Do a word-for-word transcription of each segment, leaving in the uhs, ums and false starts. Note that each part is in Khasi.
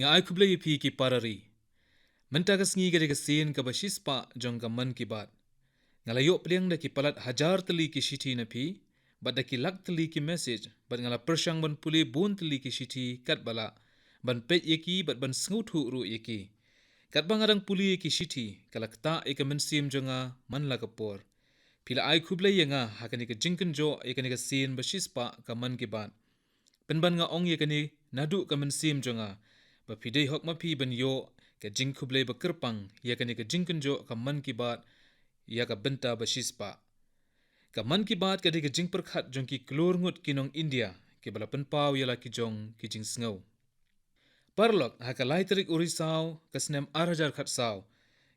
Nga ai khublei ïa phi ki parari. Mynta ka sngi ka dei ka sien kaba shispah jong ka Mann Ki Baat. Nga la ïoh pdiang da ki palat hajar tylli ki shithi na phi, bad da ki lak tylli ki message, bad nga la pyrshang ban pule bun tylli ki shithi katba lah, ban peit ïa ki bad ban sngewthuh ruh ïa ki. Katba nga dang pule ïa ki shithi, ka la ktah ïa ka mynsiem jong nga man la ka por. Phi la ai khublei ïa nga ha kane ka jingkynjoh ïa kane ka sien ba shispah ka Mann Ki Baat. Pynban nga ong ïa kane naduh ka mynsiem jong nga, ba phi dei hok ma phi ban ïoh ka jingkhublei ba kyrpang ïa kane ka jingkynjoh ka Mann Ki Baat ïa ka bynta ba shispah. Ka Mann Ki Baat ka dei ka jingpyrkhat jong ki klur ngut ki nong India kiba la pynpaw ïa la ki jong ki jingsngew. Paralok, ha ka lai tarik u Risaw ka snem ar hajar khatsaw,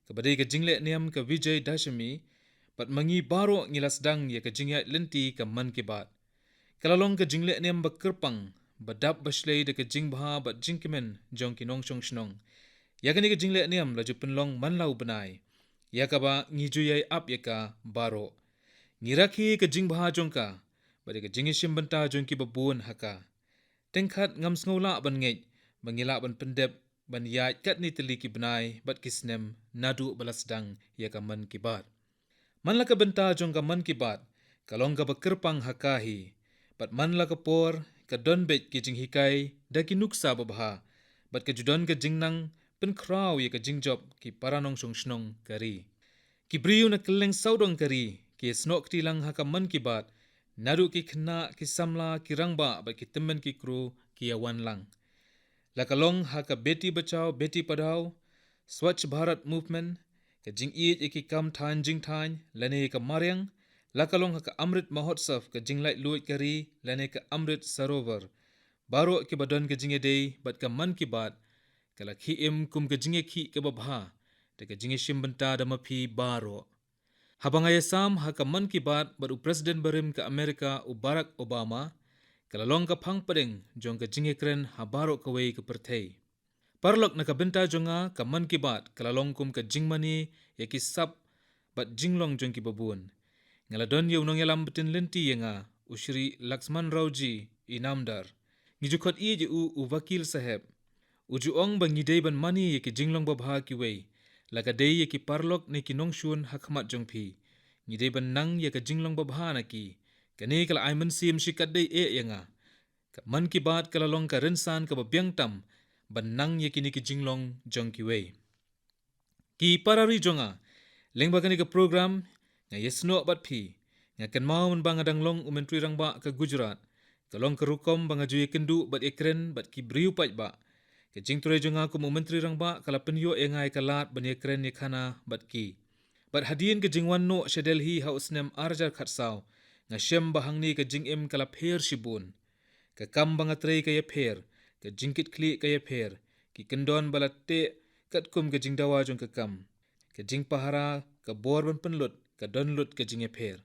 kaba dei ka jingleh niam ka Vijay Dashami, bad ma ngi baroh ngi la sdang ïa ka jingïaid lynti ka Mann Ki Baat. Ka la long ka jingleh niam ba kyrpang, ba dap ba shlei da ka jingbha bad jingkmen jong ki nongshong shnong. Ïa kane ka jingleh niam la ju pynlong man la u bnai, ïa kaba ngi ju ïai ap ïa ka baroh. Ngi rakhe ka jingbha jong ka bad ïa ka jingïashim bynta jong kiba bun ha ka. Teng khat ngam sngew lah ban ngeit ba ngi lah ban pyndep ban ïaid katne tylli ki bnai bad ki snem naduh ba la sdang ïa ka Mann Ki Baat. Man la ka bynta jong ka Mann Ki Baat ka long kaba kyrpang ha ka hi, bad man la ka por ka don beit ki jinghikai da ki nuksa babha, bad ka ju don ka jingnang pynkhraw ïa ka jingjop ki para nongshong shnong ka ri. Ki briew na kylleng sawdong ka ri ki ïasnoh kti lang ha ka Mann Ki Baat, naduh ki khynnah, ki samla, ki rangbah bad ki tymmen ki kru ki ïawan lang. La ka long ha ka Beti Bachao Beti Padhao, Swachh Bharat Movement, ka jingïeit ïa ki kam thaiñ jingthaiñ lane ka mariang, la ka long ha ka Amrit Mahotsav, ka jinglaitluid ka ri lane ka Amrit Sarovar. Baroh kiba don ka jingïadei bad ka Mann Ki Baat ka la khih im kum ka jingïakhih kaba bha da ka jingïashim bynta da ma phi baroh. Haba nga ïasam ha ka Mann Ki Baat bad u President barim ka Amerika u Barack Obama, ka la long ka phang pdeng jong ka jingïakren ha baroh kawei ka pyrthei. Paralok, na ka bynta jong nga ka Mann Ki Baat ka la long kum ka jingmane ïa ki sap bad jinglong jong kiba bun. Nga la don ïa u nongïalam btien lynti ïa nga, u Shri Laxman Raoji Inamdar. Ngi ju khot ïa u, u Vakil Saheb. U ju ong ba ngi dei ban mane ïa ki jinglong babha kiwei, la ka dei ïa ki paralok ne ki nongshun ha khmat jong phi. Ngi dei ban nang ïa ka jinglong babha na ki. Kane ka la ai mynsiem shikatdei eh ïa nga. Ka Mann Ki Baat ka la long ka rynsan kaba biang tam ban nang ïa kine ki jinglong jong kiwei. Ki parari jong nga, lyngba kane ka program, nga ïasnoh bad phi. Nga kynmaw mynba nga dang long u Myntri Rangbah ka Gujarat, ka long ka rukom ba nga ju ïakynduh bad ïakren bad ki briew paidbah. Ka jingtrei jong nga kum u Myntri Rangbah ka la pynïoh ïa nga ïa ka lad ban ïakren ïakhana bad ki. Bad hadien ka jingwan noh sha Delhi ha u snem ar hajar khatsaw, nga shem ba hangne ka jingim ka la pher shibun. Ka kam ba nga trei ka ïapher, ka jingkitkhlieh ka ïapher, ki kyndon ba la teh katkum ka jingdawa jong ka kam. Ka jingpahara, ka bor ban pynlut, ka don lut ka jingïapher.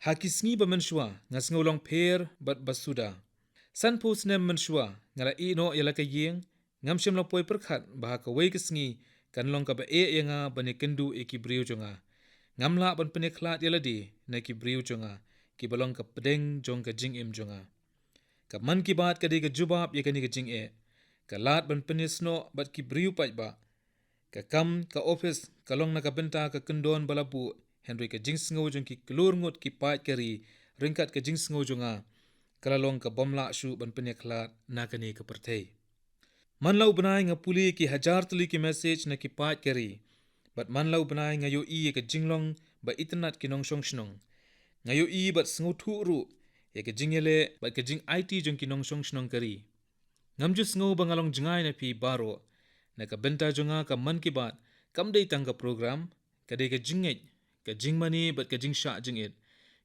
Ha ki sngi ba mynshuwa nga sngew long pher bad ba suda. Sanphew snem mynshuwa nga la ïeh noh ïa la ka ïing, ngam shym la poi pyrkhat ba ha kawei ka sngi kan long kaba eh ïa nga ban ïakynduh ïa ki briew jong nga. Ngam lah ban pynïakhlad ïa lade na ki briew jong nga, kiba long ka pdeng jong ka jingim jong nga. Ka Mann Ki Baat ka dei ka jubab ïa kane ka jingeh. Ka lad ban pynïasnoh bad ki briew paidbah. Ka kam, ka ophis, ka long na ka bynta ka kyndon ba la buh, hynrei ka jingsngew jong ki klur ngut ki paid ka ri, ryngkat ka jingsngew jong nga, ka la long ka bym lah shuh ban pynïakhlad na kane ka pyrthei. Man la u bnai nga pule ki hajar tylli ki message na ki paid ka ri. Bad man la u bnai nga ïohi ïa ka jinglong ba itynnad ki nongshong shnong. Nga ïohi bad sngewthuh ruh ïa ka jingïaleh bad ka jingaiti jong ki nongshong shnong ka ri. Ngam ju sngew ba nga long jngai na phi baroh. Na ka bynta jong nga ka Mann Ki Baat kam dei tang ka program, ka dei ka jingngeit, ka jingmane bad ka jingshah jingit.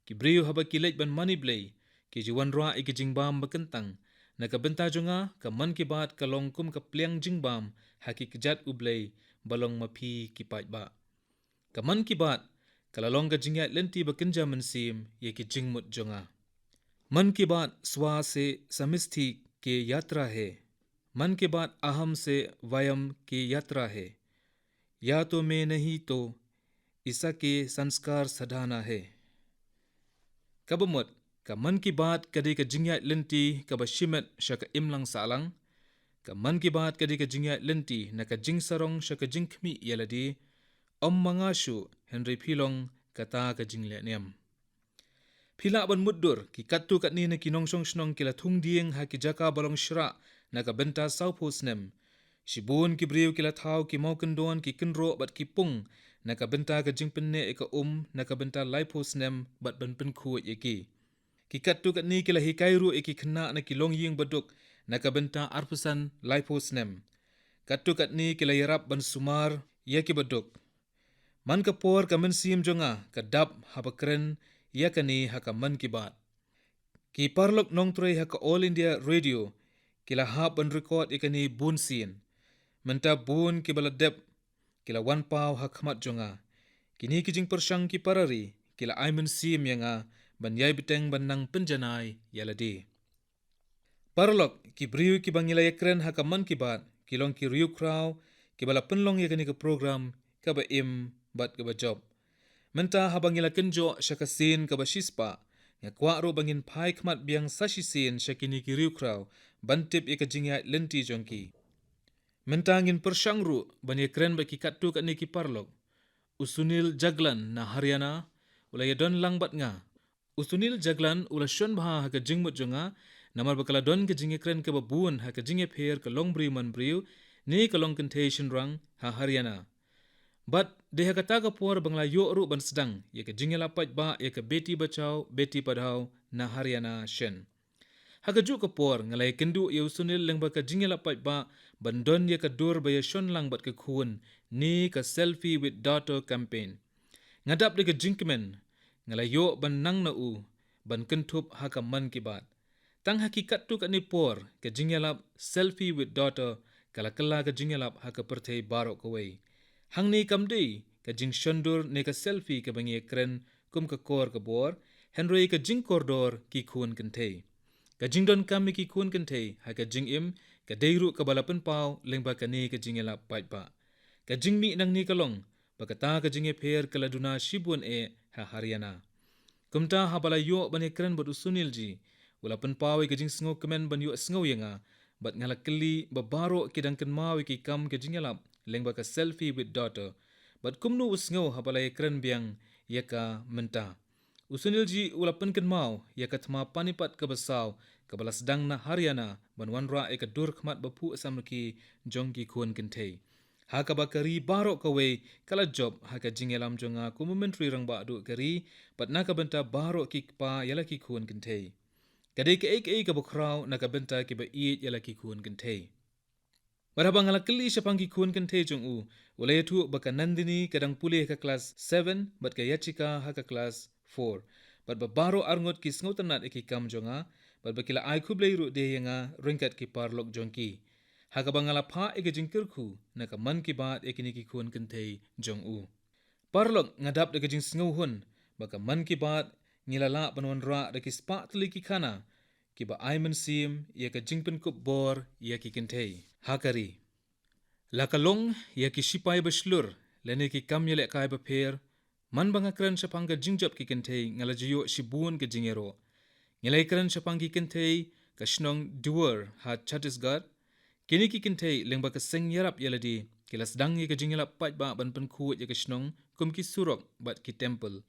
Ki briew haba ki leit ban mane Blei, ki ju wanrah ïa ki jingbam ba kyntang. Na ka bynta jong nga ka Mann Ki Baat ka long kum ka pliang jingbam ha ki kjat U Blei ba long ma phi ki paidbah. Ka Mann Ki Baat ka la long ka jingïaid lynti ba kynja mynsiem ïa ki jingmut jong nga. मन की बात स्व से समिष्टि की यात्रा है। मन की बात अहम से वयम की यात्रा है। या तो मैं नहीं तो इसके संस्कार सधाना है। Kaba mut, ka Mann Ki Baat ka dei ka jingïaid lynti kaba shimet sha ka imlang sahlang, Ka Mann Ki Baat ka dei ka jingïaid lynti na ka jingsarong sha ka jingkhmih ïa lade. Ym ma nga shuh, hynrei phi long kata ka jingleh niam. Phi lah ban mutdur, ki katto katne na ki nongshong shnong ki la thung dieng ha ki jaka ba long shrah na ka bynta sawphew snem. Shibun ki briew ki la thaw ki mawkyndon, ki kynroh bad ki pung na ka bynta ka jingpynneh ïa ka um na ka bynta laiphew snem bad ban pynkhuid ïa ki. Ki katto katne ki la hikai ruh ïa ki khynnah na ki longïing baduk na ka bynta arphew san laiphew snem. Katto katne ki la ïarap ban sumar ïa ki baduk. Man ka por ka mynsiem jong nga ka dap haba kren ïa kane ha ka Mann Ki Baat. Ki paralok nongtrei ha ka All India Radio ki la hap ban record ïa kane bun sien. Mynta bun kiba la dep ki la wan paw ha khmat jong nga. Kine ki jingpyrshang ki para ri ki la ai mynsiem ïa nga ban ïai bteng ban nang pynjanai ïa lade. Paralok, ki briew kiba ngi la ïakren ha ka Mann Ki Baat ki long ki riewkhraw kiba la pynlong ïa kane ka program kaba im bad kaba jop. Mynta haba ngi la kynjoh sha ka sien kaba shispah, nga kwah ruh ba ngin phai khmat biang sa shisien sha kine ki riewkhraw ban tip ïa ka jingïaid lynti jong ki. Mynta ngin pyrshang ruh ban ïakren bad ki katto katne ki paralok. U Sunil Jaglan na Haryana u la ïadon lang bad nga. U Sunil Jaglan u la shon bha ha ka jingmut jong nga, namar ba ka la don ka jingïakren kaba bun ha ka jingïapher ka longbriew manbriew ne ka longkynthei shynrang ha Haryana. Bad dei ha kata ka por ba nga la ïoh ruh ban sdang ïa ka jingïalap paidbah ïa ka Beti Bachao Beti Padhao na Haryana shen. Ha kajuh ka por nga la ïakynduh ïa u Sunil lyngba ka jingïalap paidbah ban don ïa ka dur ba ïashon lang bad ka khun ne ka Selfie with Daughter campaign. Nga dap da ka jingkmen, nga la ïoh ban nang na u ban kynthup ha ka Mann Ki Baat. Tang ha ki katto katne por ka jingïalap Selfie with Daughter ka la kylla ka jingïalap ha ka pyrthei baroh kawei. Hangne kam dei ka jingshondur ne ka selfie kaba ngi ïakren kum ka kor ka bor, hynrei ka jingkordor ki khun kynthei. Ka jingdonkam ïa ki khun kynthei ha ka jingim ka dei ruh kaba la pynpaw lyngba kane ka jingïalap paidbah. Ka jingmih nangne ka long ba kata ka jingïapher ka la duna shibun eh ha Haryana. Kumta haba la ïoh ban ïakren bad u Sunil ji, u la pynpaw ïa ka jingsngewkmen ban ïohsngew ïa nga, bad nga la kylli ba baroh ki dang kynmaw ïa ki kam ka jingïalap lyngba ka Selfie with Daughter, bad kumno u sngew haba la ïakren biang ïa ka mynta. U Sunil ji u la pynkynmaw ïa ka thma Panipat kaba saw kaba la sdang na Haryana ban wanrah ïa ka dur khmat baphuh samrkhie jong ki khun kynthei. Ha kaba ka ri baroh kawei ka la jop ha ka jingïalam jong nga kum u Myntri Rangbah Duh ka ri, bad na ka bynta baroh ki kpa ïa la ki khun kynthei. Ka dei kaei kaei kaba khraw na ka bynta kiba ïeit ïa la ki khun kynthei. Bad haba nga la kylli shaphang ki khun kynthei jong u, u la ïathuh ba ka Nandini ka dang pule ha ka klas seven bad ka Yachika ha ka klas four. Bad ba baroh arngut ki sngewtynnad ïa ki kam jong nga, bad ba ki la ai khublei ruh de ïa nga ryngkat ki paralok jong ki. Ha kaba nga la phah ïa ka jingkyrkhu na ka Mann Ki Baat ïa kine ki khun kynthei jong u. Paralok, nga dap da ka jingsngewhun ba ka Mann Ki Baat ngi la lah ban wanrah da ki spah tylli ki khana kiba ai mynsiem ïa ka jingpynkup bor ïa ki kynthei ha ka ri. La ka long ïa ki shipai ba shlur lane ki kam ïalehkai bapher, man ba nga kren shaphang ka jingjop ki kynthei nga la ju ïoh shibun ka jingïaroh. Ngi la ïakren shaphang ki kynthei ka shnong Duar ha Chhattisgarh. Kine ki kynthei lyngba ka seng ïarap ïa lade ki la sdang ïa ka jingïalap paidbah ban pynkhuid ïa ka shnong kum ki surok bad ki temple.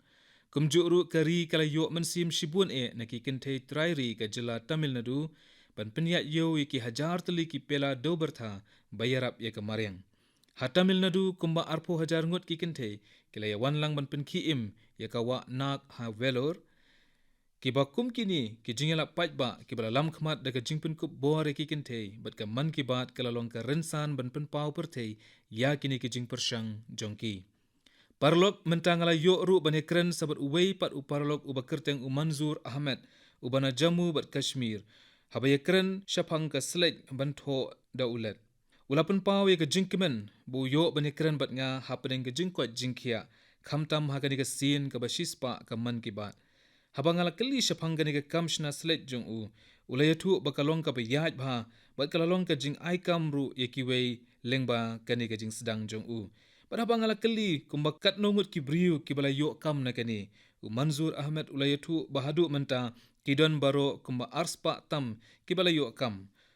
Kumjuh ruh ka ri ka la ïoh mynsiem shibun eh na ki kynthei trai ri ka jylla Tamil Nadu ban pynïaid ïew ïa ki hajar tylli ki pela dewbyrtha ba ïarap ïa ka mariang. Ha Tamil Nadu kumba arphew hajar ngut ki kynthei ki la ïawan lang ban pynkhie im ïa ka wah Nag ha Vellore. Kiba kum kine ki jingïalap paidbah kiba la lam khmat da ka jingpynkup bor ïa ki kynthei, bad ka Mann Ki Baat ka la long ka rynsan ban pynpaw pyrthei ïa kine ki jingpyrshang jong ki. Paralok, mynta nga la ïoh ruh ban ïakren sa bad uwei pat u paralok uba kyrteng u Manzoor Ahmed, uba na Jammu bad Kashmir, haba ïakren shaphang ka sledge ban thoh da u led. U la pynpaw ïa ka jingkmen ba u ïoh ban ïakren bad nga hapdeng ka jingkoit jingkhiah, khamtam ha kane ka sien kaba shispah ka Mann Ki Baat. Haba nga la kylli shaphang kane ka kam shna sledge jong u, u la ïathuh ba ka long kaba ïaid bha, bad ka la long ka jingai kam ruh ïa kiwei lyngba kane ka jingsdang jong u. Bad haba nga la kylli kumba katno ngut ki briew kiba la ïoh kam na kane, u Manzoor Ahmed u la ïathuh ba haduh mynta ki don baroh kumba arspah tam kiba la ïoh kam.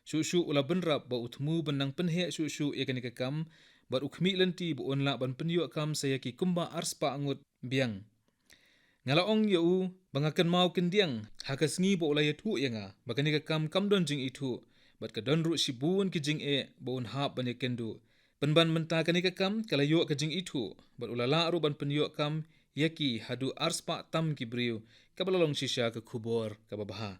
Shuh shuh u la bynrap ba u thmu ban nang pynheh shuh shuh ïa kane ka kam, bad u khmih lynti ba un lah ban pynïoh kam sa ïa ki kumba arspah ngut biang. Nga la ong ïa u ba nga kynmaw kyndiang ha ka sngi ba u la ïathuh ïa nga ba kane ka kam kam don jingithuh, bad ka don ruh shibun ki jingeh ba un hap ban ïakynduh. Pynban mynta kane ka kam ka la ïoh ka jingithuh, bad u la lah ruh ban pynïoh kam ïa ki haduh arspah tam ki briew, kaba la long shisha ka khubor kaba bha.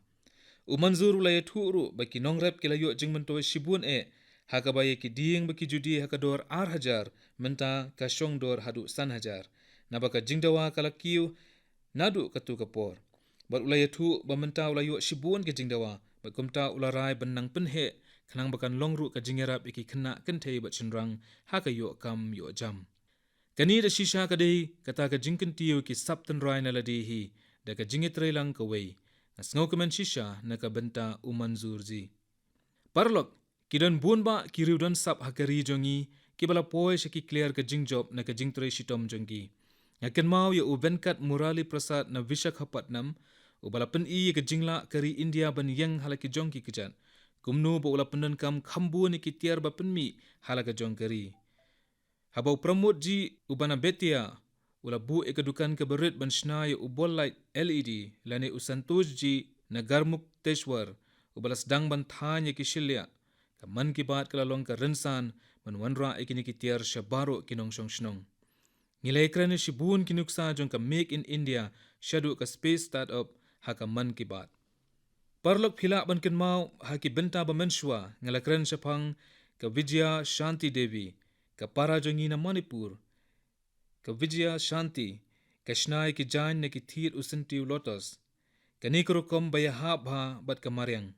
U Manzur u la ïathuh ruh ba ki nongrep ki la ïoh jingmyntoi shibun eh, ha kaba ïa ki dieng ba ki judi ha ka dor ar hajar, mynta ka shong dor haduh san hajar. Naba ka jingdawa ka la kiew naduh katu ka por. Bad u la ïathuh ba mynta u la ïoh shibun ka jingdawa, bad kumta u la rai ban nang pynheh, khnang ba kan long ruh ka jingïarap ïa ki khynnah kynthei bad shynrang ha ka ïoh kam ïoh jam. Kane da shisha ka dei kata ka jingkyntiew ki sap tynrai na lade hi da ka jingïatreilang kawei. Nga sngewkmen shisha na ka bynta u Manzur ji. Paralok, ki don bun bah ki riewdon sap ha ka ri jong ngi, kiba la poi sha ki kliar ka jingjop na ka jingtrei shitom jong ki. Nga kynmaw ïa u Venkat Murali Prasad na Visakhapatnam, uba la pyni ïa ka jinglah ka ri India ban ïeng ha la ki jong ki kjat, kumno ba u la pyndonkam kham bun ïa ki tiar ba pynmih ha la ka jong ka ri. Haba u Pramod ji, uba na Bettiah, u la buh ïa ka dukan kaba rit ban shna ïa u bol light L E D, lane u Santosh ji na Garmukteshwar, uba la sdang ban thaiñ ïa ki shylliah, ka Mann Ki Baat ka la long ka rynsan ban wanrah ïa kine ki tiar sha baroh ki nongshong shnong. Ngi la ïakren ïa shibun ki nuksa jong ka Make in India shaduh ka Space Startup ha ka Mann Ki Baat. Paralok, phi lah ban kynmaw ha ki bynta ba mynshuwa nga la kren shaphang ka Vijaya Shanti Devi, ka para jong ngi na Manipur. Ka Vijaya Shanti ka shna ïa ki jaiñ na ki thied u syntiew lotus. Kane ka rukom ba ïahap bha bad ka mariang.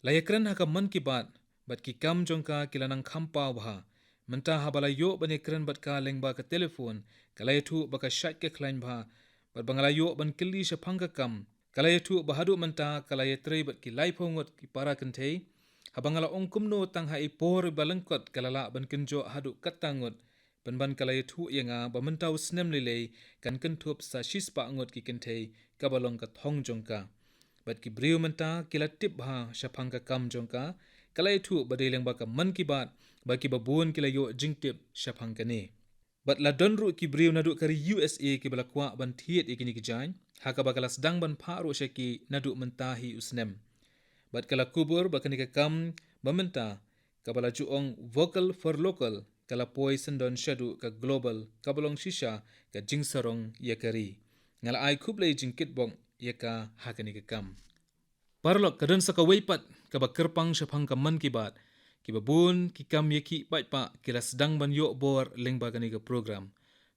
La ïakren ha ka Mann Ki Baat, bad ki kam jong ka ki la nang kham paw bha. Mynta haba la ïoh ban ïakren bad ka lyngba ka telephone, ka la ïathuh ba ka shait ka khlaiñ bha, bad ba nga la ïoh ban kylli shaphang ka kam. Ka la ïathuh ba haduh mynta ka la ïatrei bad ki laiphew ngut ki para kynthei. Haba nga la ong kumno tang ha i por ba lyngkot ka la lah ban kynjoh haduh katta ngut, pynban ka la ïathuh ïa nga ba mynta u snem lei lei kan kynthup sa shispah ngut ki kynthei, kaba long ka thong jong ka. Bad ki briew mynta ki la tip bha shaphang ka kam jong ka. Ka la ïathuh ba dei lyngba ka Mann Ki Baat ba kiba bun ki la ïoh jingtip shaphang kane. Bad la don ruh ki briew naduh ka ri U S A kiba la kwah ban thied ïa kine ki jaiñ, ha kaba ka la sdang ban phah ruh sha ki naduh mynta hi u snem. Bad ka la kubur ba kane ka kam ba mynta, kaba la ju ong Vocal for Local, ka la poi syndon shaduh ka global, kaba long shisha ka jingsarong ïa ka ri. Nga la ai khublei jingkitbok ïa ka ha kane ka kam. Paralok, ka don sa kawei pat kaba kyrpang shaphang ka Mann Ki Baat, kiba bun ki kam ïakhih paidbah ki la sdang ban ïoh bor lyngba kane ka program.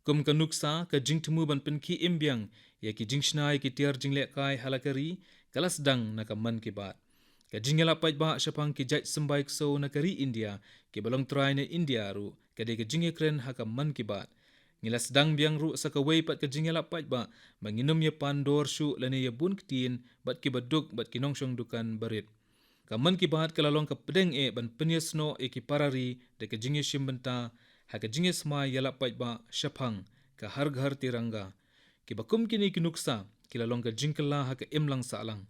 Kum ka nuksa, ka jingthmu ban pynkhie im biang ïa ki jingshna ïa ki tiar jinglehkai ha la ka ri, ka la sdang na ka Mann Ki Baat. Ka jingïalap paidbah shaphang ki jait symbai ksew na ka ri India, kiba long trai na India ruh, ka dei ka jingïakren ha ka Mann Ki Baat. Ngi la sdang biang ruh sa kawei pat ka jingïalap paidbah, ba ngin ym ïa pan dor shuh lane ïa bun ktien bad kiba duk bad ki nongshong dukan barit. Ka Mann Ki Baat ka la long ka pdeng eh ban pynïasnoh ïa ki para ri da ka jingïashim bynta ha ka jingïasmai ïalap paidbah shaphang ka Har Ghar Tiranga. Kiba kum kine ki nuksa ki la long ka jingkylla ha ka imlang sahlang.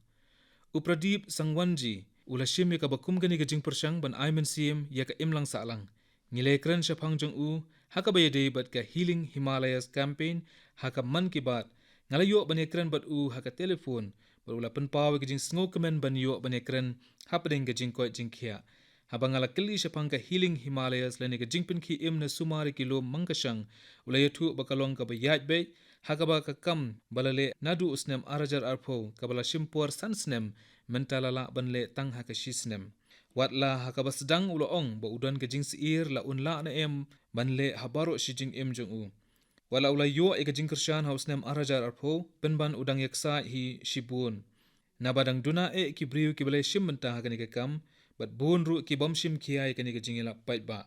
U Pradip Sangwan ji u la shim ïa kaba kum kane ka jingpyrshang ban ai mynsiem ïa ka imlang sahlang. Ngi la ïakren shaphang jong u ha kaba ïadei bad ka Healing Himalayas Campaign ha ka Mann Ki Baat. Nga la ïoh ban ïakren bad u ha ka telephone, bad u la pynpaw ïa ka jingsngewkmen ban ïoh ban ïakren hapdeng ka jingkoit jingkhiah. Haba nga la kylli shaphang ka Healing Himalayas lane ka jingpynkhie im na sumar ïa ki lum mang ka shang, u la ïathuh ba ka long kaba ïaid beit, ha kaba ka kam ba la leh naduh u snem ar hajar arphew, kaba la shim por san snem, mynta la lah ban leh tang ha ka shi snem. Wat la ha kaba sdang u la ong ba u don ka jingsyier la un lah ne em ban leh ha baroh shi jingim jong u. Wat la u la ïoh ïa ka jingkyrshan ha u snem ar hajar arphew, pynban u dang ïaksaid hi shibun. Naba dang duna eh ki briew kiba la shim bynta ha kane ka kam, bad bun ruh ki bym shim khia ïa kane ka jingïalap paidbah.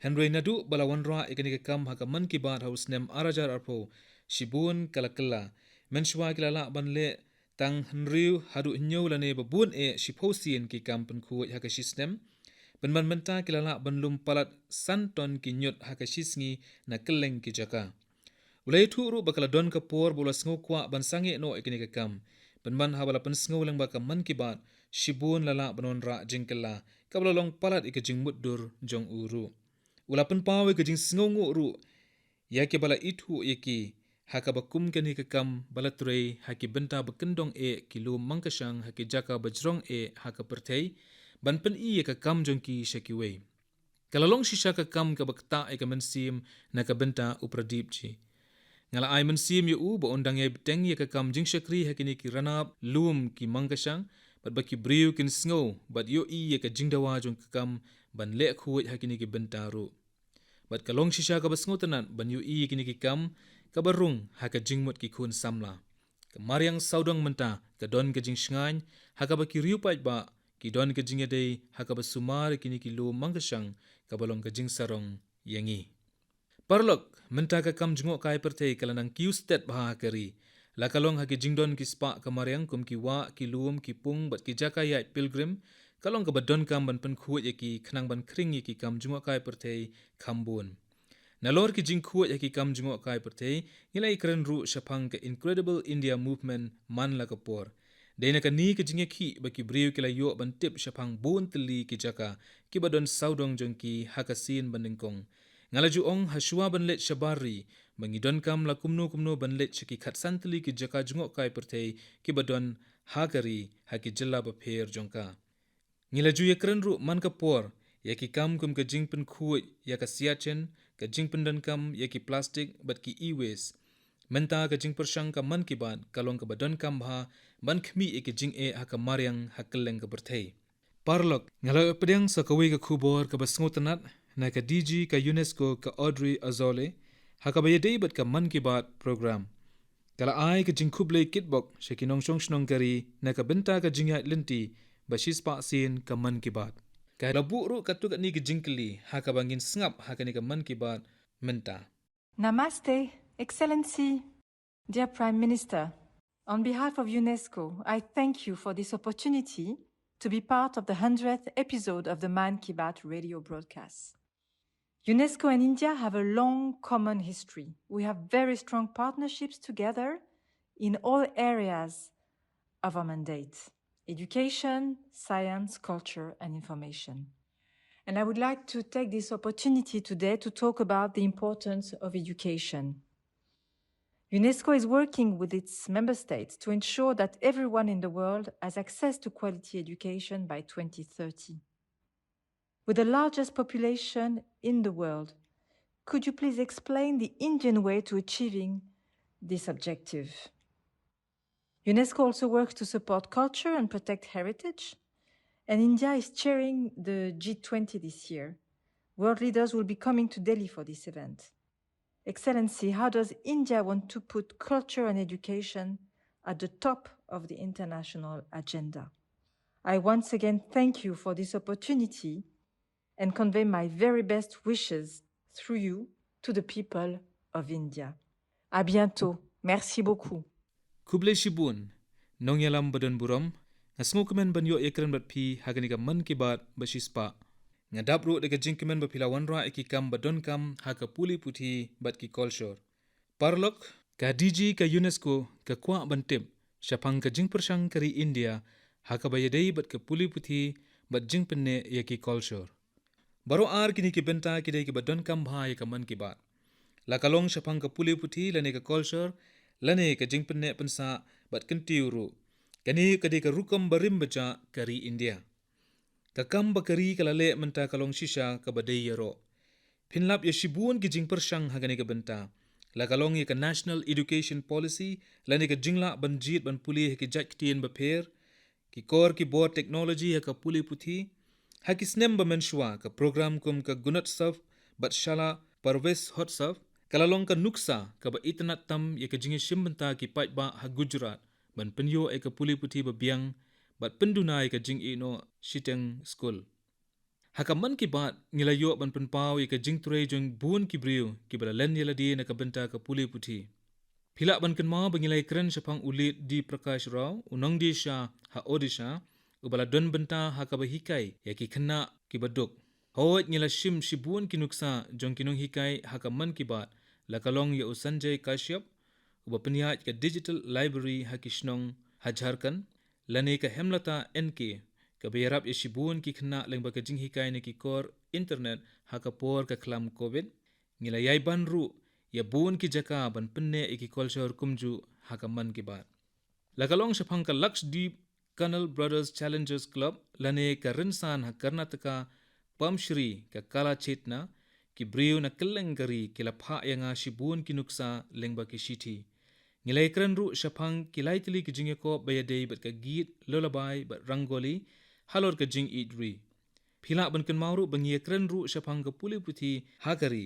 Hynrei naduh ba la wanrah ïa kane ka kam ha ka Mann Ki Baat ha u snem ar hajar arphew, shibun ka la kylla. Mynshuwa ki la lah ban leh tang hynriew haduh hynñiew lane ba bun eh shiphew sien ki kam pynkhuid ha ka shi snem. Pynban mynta ki la lah ban lum palat san ton ki ñiut ha ka shi sngi na kylleng ki jaka. U la ïathuh ruh ba ka la don ka por ba u la sngew kwah ban sangeh noh ïa kane ka kam. Pynban haba la pynsngew lyngba ka Mann Ki Baat, shibun la lah ban wanrah jingkylla, kaba la long palat ïa ka jingmutdur jong u ruh. U la pynpaw ïa ka jingsngewnguh ruh ïa kiba la ithuh ïa ki, ha kaba kum kane ka kam ba la trei ha ki bynta ba kyndong eh ki lum mangkashang ha ki jaka ba jrong eh ha ka pyrthei, ban pyni ïa ka kam jong ki sha kiwei. Ka la long shisha ka kam kaba ktah ïa ka mynsiem na ka bynta u Pradip ji. Nga la ai mynsiem ïa u ba un dang ïai bteng ïa ka kam jingshakri ha kine ki ranab lum ki mangkashang, bad ba ki briew kin sngew bad ïohi ïa ka jingdawa jong ka kam ban leh khuid ha kine ki bynta ruh. Bad ka long shisha kaba sngewtynnat ban ïohi ïa kine ki kam kaba rung ha ka jingmut ki khun samla. Ka mariang sawdong mynta ka don ka jingshngaiñ ha kaba ki riew paidbah ki don ka jingïadei ha kaba sumar ïa kine ki lum mangkashang, kaba long ka jingsarong ïa ngi. Paralok, mynta ka kam jngohkai pyrthei ka la nang kiew stet bha ha ka ri. La ka long ha ki jingdon ki spah ka mariang kum ki wah, ki lum, ki pung bad ki jaka ïaid pilgrim, ka long kaba donkam ban pynkhuid ïa ki khnang ban khring ïa ki kam jngohkai pyrthei kham bun. Nalor ki jingkhuid ha ki kam jngohkai pyrthei, ngi la ïakren ruh shaphang ka Incredible India Movement man la ka por. Dei na kane ka jingïakhih ba ki briew ki la ïoh ban tip shaphang bun tylli ki jaka kiba don sawdong jong ki ha ka sien ba nyngkong. Nga la ju ong ha shuwa ban leit shabar ri ba ngi donkam la kumno kumno ban leit sha ki khatsan tylli ki jaka jngohkai pyrthei kiba don ha ka ri ha ki jylla bapher jong ka. Ngi la ju ïakren ruh man ka por ïa ki kam kum ka jingpynkhuid ïa ka Siachen, ka jingpyndonkam ïa ki plastik bad ki e-waste. Mynta ka jingpyrshang ka Mann Ki Baat ka long kaba donkam bha ban khmih ïa ki jingeh ha ka mariang ha kylleng ka pyrthei. Paralok, nga la pdiang sa kawei ka khubor kaba sngewtynnat na ka D G ka UNESCO ka Audrey Azoulay, ha kaba ïadei bad ka Mann Ki Baat program. Ka la ai ka jingkhublei kitbok sha ki nongshong shnong ka ri na ka bynta ka jingïaid lynti ba shispah sien ka Mann Ki Baat. Ka la buh ruh katto katne ki jingkylli ha kaba ngin sngap ha kane ka Mann Ki Baat mynta. Namaste, Excellency. Dear Prime Minister, on behalf of UNESCO, I thank you for this opportunity to be part of the hundredth episode of the Mann Ki Baat radio broadcast. UNESCO and India have a long common history. We have very strong partnerships together in all areas of our mandate: education, science, culture, and information. And I would like to take this opportunity today to talk about the importance of education. UNESCO is working with its member states to ensure that everyone in the world has access to quality education by twenty thirty. With the largest population in the world, could you please explain the Indian way to achieving this objective? UNESCO also works to support culture and protect heritage, and India is chairing the G twenty this year. World leaders will be coming to Delhi for this event. Excellency, how does India want to put culture and education at the top of the international agenda? I once again thank you for this opportunity and convey my very best wishes through you to the people of India. À bientôt. Merci beaucoup. Khublei shibun, nongïalam ba don burom, nga sngewkmen ban ïoh ïakren bad phi ha kane ka Mann Ki Baat ba shispah. Nga dap ruh da ka jingkmen ba phi la wanrah ïa ki kam ba donkam ha ka pule puthi bad ki kolshor. Paralok, ka D G ka UNESCO ka kwah ban tip shaphang ka jingpyrshang ka ri India ha kaba ïadei bad ka pule puthi bad jingpynneh ïa ki kolshor. Baroh ar kine ki bynta ki dei kiba donkam bha ïa ka Mann Ki Baat. La ka long shaphang ka pule puthi lane ka kolshor, lane ka jingpynneh pynsah bad kyntiew ruh. Kane ka dei ka rukom barim bajah ka ri India. Ka kam ba ka ri ka la leh mynta ka long shisha kaba dei ïaroh. Phin lap ïa shibun ki jingpyrshang ha kane ka bynta. La ka long ïa ka National Education Policy, lane ka jinglah ban jied ban pule ha ki jait ktien bapher, ki kor ki bor technology ha ka pule puthi, ha ki snem ba mynshuwa ka program kum ka Gunotsav bad Shala Parveshotsav, ka la long ka nuksa kaba itynnad tam ïa ka jingïashim bynta ki paidbah ha Gujarat ban pynïoh ïa ka pule puthi ba biang bad pynduna ïa ka jingïehnoh shiteng skul. Ha ka Mann Ki Baat ngi la ïoh ban pynpaw ïa ka jingtrei jong bun ki briew kiba la len ïa lade na ka bynta ka pule puthi. Phi lah ban kynmaw ba ngi la ïakren shaphang u Late D Prakash Rao, u nongdie sha ha Odisha, uba la don bynta ha kaba hikai ïa ki khynnah kiba duk. Hooid, ngi la shim shibun ki nuksa jong ki nonghikai ha ka Mann Ki Baat, la ka long ïa u Sanjay Kashyap, uba pynïaid ka digital library ha ki shnong ha Jharkhand, lane ka Hemlata N K, kaba ïarap ïa shibun ki khynnah lyngba ka jinghikai na ki kor internet ha ka por ka khlam covid, ngi la ïai ban ruh ïa bun ki jaka ban pynneh ïa ki kolshor kumjuh ha ka Mann Ki Baat. La ka long shaphang ka Lakshdeep Kannal Brothers Challengers Club, lane ka rynsan ha Karnataka, Padmashri ka Kala Chetna, ki briew na kylleng ka ri ki la phah ïa nga shibun ki nuksa lyngba ki shithi. Ngi la ïakren ruh shaphang ki lai tylli ki jingïakop ba ïadei bad ka git, lullaby bad rangoli halor ka jingïeit ri. Phi lah ban kynmaw ruh ba ngi ïakren ruh shaphang ka pule puthi ha ka ri,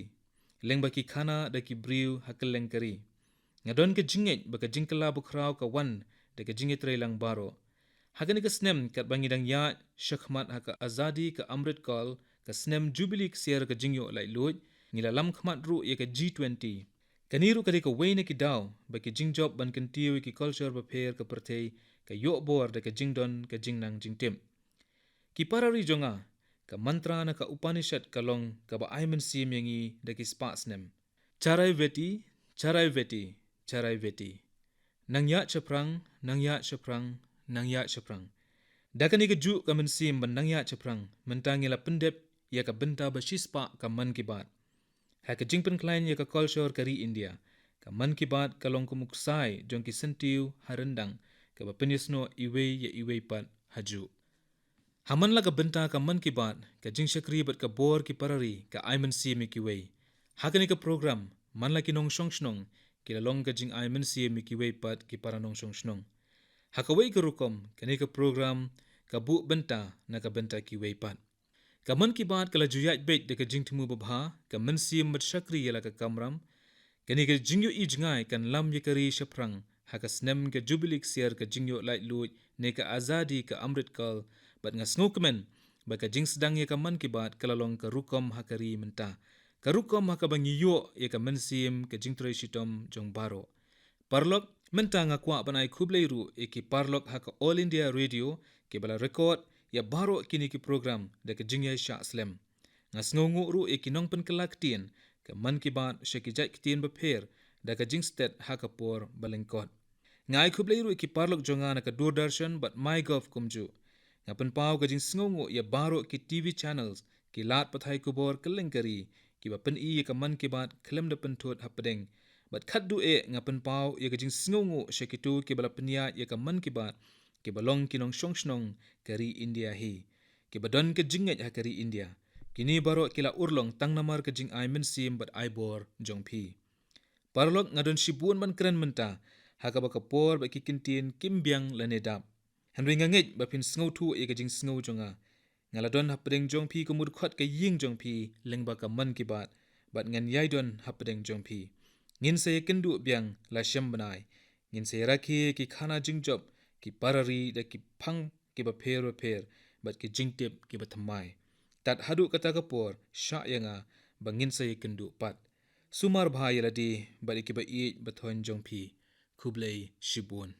lyngba ki khana da ki briew ha kylleng ka ri. Nga don ka jingngeit ba ka jingkylla bakhraw ka wan da ka jingïatreilang baroh. Ha kane ka snem, katba ngi dang ïaid shakhmat ha ka Azadi ka Amrit Kaal, ka snem Jubili ksiar ka jingïoh laitluid, ngi la lam khmat ruh ïa ka G twenty. Kane ruh ka dei kawei na ki daw ba ki jingjop ban kyntiew ïa ki kolshor bapher ka pyrthei ka ïoh bor da ka jingdon ka jingnang jingtip. Ki para ri jong nga, ka mantra na ka Upanishad ka long kaba ai mynsiem ïa ngi da ki spah snem. Charai veti, charai veti, charai veti. Nang ïaid shaphrang, nang ïaid shaphrang, nang ïaid shaphrang. Da kane kajuh ka mynsiem ban nang ïaid shaphrang, mynta ngi la pyndep ïa ka bynta ba shispah ka Mann Ki Baat. Ha ka jingpynkhlaiñ ïa ka kolshor ka ri India, ka Mann Ki Baat ka long kum u ksai jong ki syntiew ha ryndang, kaba pynïasnoh iwei ïa iwei pat ha juh. Ha man la ka bynta ka Mann Ki Baat, ka jingshakri bad ka bor ki para ri ka ai mynsiem ïa kiwei. Ha kane ka program, man la ki nongshong shnong, ki la long ka jingai mynsiem ïa kiwei pat ki para nongshong shnong. Ha kawei ka rukom, kane ka program ka buh bynta na ka bynta kiwei pat. Ka Mann Ki Baat ka la ju ïaid beit da ka jingthmu babha, ka mynsiem bad shakri ïa la ka kamram. Kane ka jingïohi jngai kan lam ïa ka ri shaphrang ha ka snem ka Jubili ksiar ka jingïoh laitluid ne ka Azadi ka Amrit Kaal, bad nga sngewkmen ba ka jingsdang ïa ka Mann Ki Baat ka la long ka rukom ha ka ri mynta, ka rukom ha kaba ngi ïoh ïa ka mynsiem ka jingtrei shitom jong baroh. Paralok, mynta nga kwah ban ai khublei ruh ïa ki paralok ha ka All India Radio kiba la record ïa baroh kine ki program da ka jingïaishah slem. Nga sngewnguh ruh ïa ki nongpynkylla ktien ka Mann Ki Baat sha ki jait ktien bapher da ka jingstet ha ka por ba lyngkot. Nga ai khublei ruh ïa ki paralok jong nga na ka Doordarshan bad MyGov kumjuh. Nga pynpaw ka jingsngewnguh ïa baroh ki T V channels, ki lad pathai khubor kylleng ka ri, kiba pyni ïa ka Mann Ki Baat khlem da pynthut hapdeng. Bad khatduh eh nga pynpaw ïa ka jingsngewnguh sha kito kiba la pynïaid ïa ka Mann Ki Baat, kiba long ki nongshong shnong ka ri India hi, kiba don ka jingngeit ha ka ri India. Kine baroh ki la urlong tang namar ka jingai mynsiem bad ai bor jong phi. Paralok, nga don shibun ban kren mynta, ha kaba ka por bad ki kyntien kim biang lane dap. Hynrei nga ngeit ba phin sngewthuh ïa ka jingsngew jong nga. Nga la don hapdeng jong phi kum u dkhot ka ïing jong phi lyngba ka Mann Ki Baat, bad ngan ïai don hapdeng jong phi. Ngin sa ïakynduh biang la shem bnai. Ngin sa ïarakhe ki khana jingjop, ki para ri da ki phang kiba pher bapher, bad ki jingtip kiba thymmai. Tad haduh kata ka por, shah ïa nga ba ngin sa ïakynduh pat. Sumar bha ïa lade bad ïa kiba ïeit ba thoiñ jong phi. Khublei shibun.